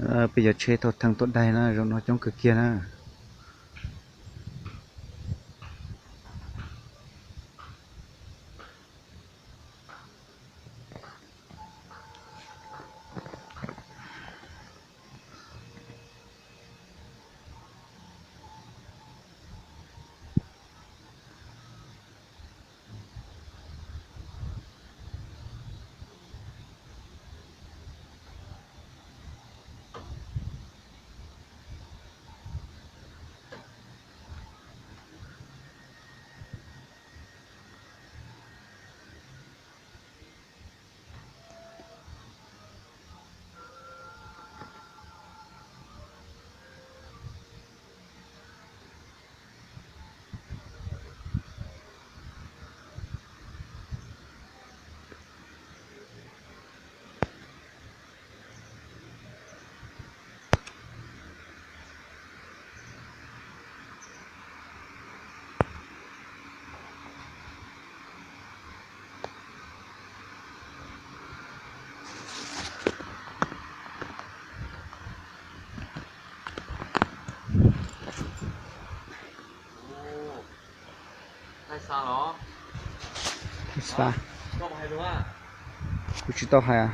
Peb cov tsheb thauj theej tuaj daig na, zaum no coob kawg kiag na. Xa, kuv tsis tau hais.